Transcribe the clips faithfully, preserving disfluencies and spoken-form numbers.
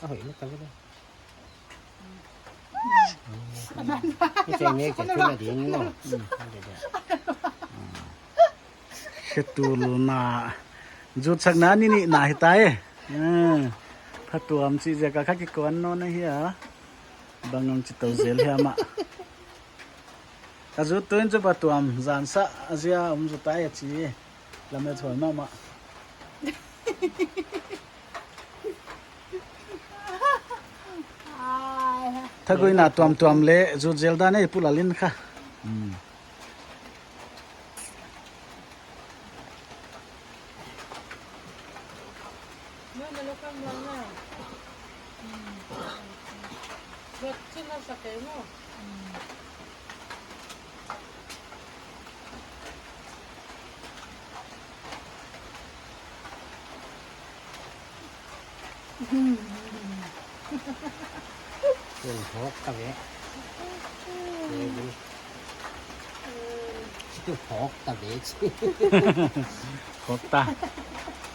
Hoih na ta ve. Ni che ne ke tu na ding mo. Khetulna. Zutsakna ni nihna hita e. Ah, phatuam chih ziak a kha kikuan nawn ahi a. Bang hong chi tou zel hiam a. A zut tuin chu phatuam zan sah a zia om zut ai a chi. Lam e thuai mahmah. Thaguina tuamtuam leh zut zel dan e Pu Lal in kha. Hmm. Tul phawk ta ve. Tul phawk ta ve. Phawk ta.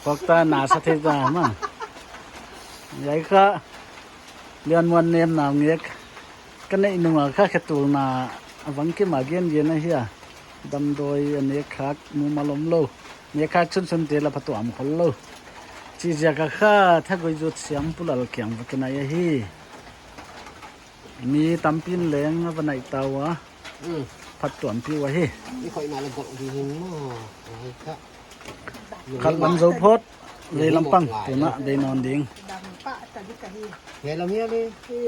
Phawk ta na sa thei ta ma. Hiai kha Lianmuan nemna ngek. Ka neih nung a kha khetulna a vang kim a gen gen ahi a. Damdawi a nek khak mumal om lou. Nek khak chunchun te la phatuam khol lou. Chih ziak a kha thagui zut siam Pu Lal kiang va kinai ahi. Mi tampi'n leng a va nai ta ua. Hmm. Phatuam pi ua hi. Ni khoi na le gol di hin mo. Ai ka. Khat lam zo phot. Vei lam pang. Tuna vei nawn ding. Dam pa ta di ka hi. Vei lam hia le. Hi.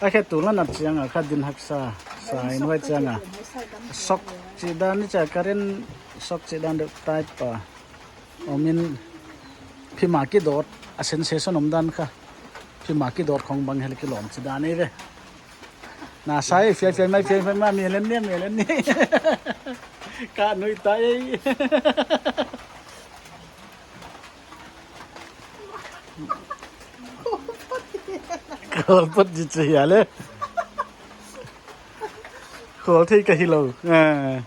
A khetul a nat chiang a kha din haksa, sa in huai chiang a. Sok chih dan ni chia current sok chih dan deuh type pa. Om in phima kidot, a sensation om dan kha. Phima kidot khong bang hel kilawm chih dan ei ve. Na sa e, fiai fiai mai, fiai fiai mai, mi len ni, mi len ni. Ka nui ta ei. Khawl phot di chu hia le. Khawl thei ka hi lou. Ah.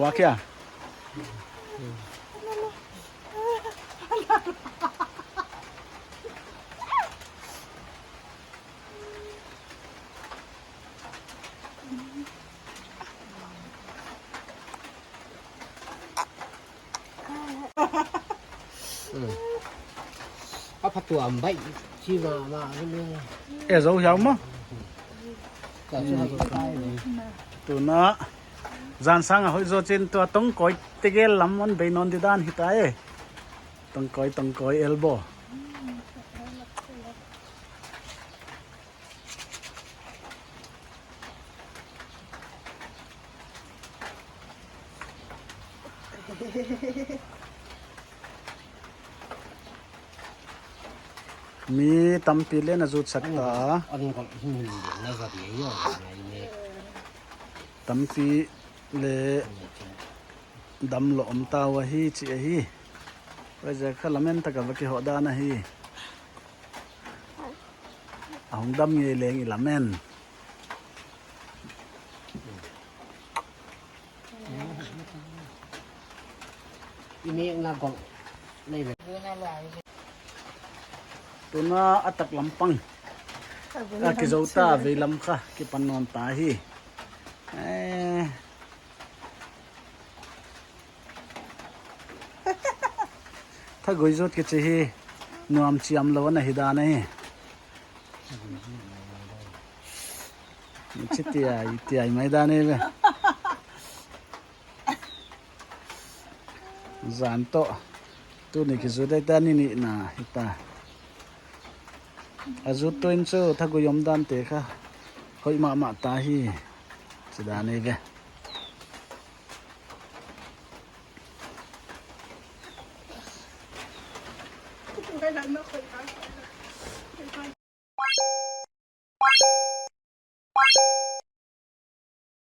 Wa kia. Hmm. A phatuam baih chi mahmah le. E zo hiau maw. Ka chu ha zo tai le. Tuna zan sang a hoih zaw chin tua tongkawi tegel lam hon bei nawn di dan hita e. Tongkawi, tongkawi elbow. Mi tampi le na zutsak ta. Tampi le damlou om ta ua hi chi ahi. Huaiziak kha lamen taka va kihoh dan ahi. A hong dam ngei leng i lamen. I nek na gol nei ve. Tuna a tak lam pang. A kizou ta vei lam kha kipan nawn ta hi. Eh. Thagui zut kichi hi nuam chiam lou na hi dan ahi. Chi tiai, tiai mai dan ahi ve. Zan toh. Tuni kizut dai ta ni nihna hita. A zut tuin chu thagui om dan te kha hoih mahmah ta hi. Chi dan ahi ve.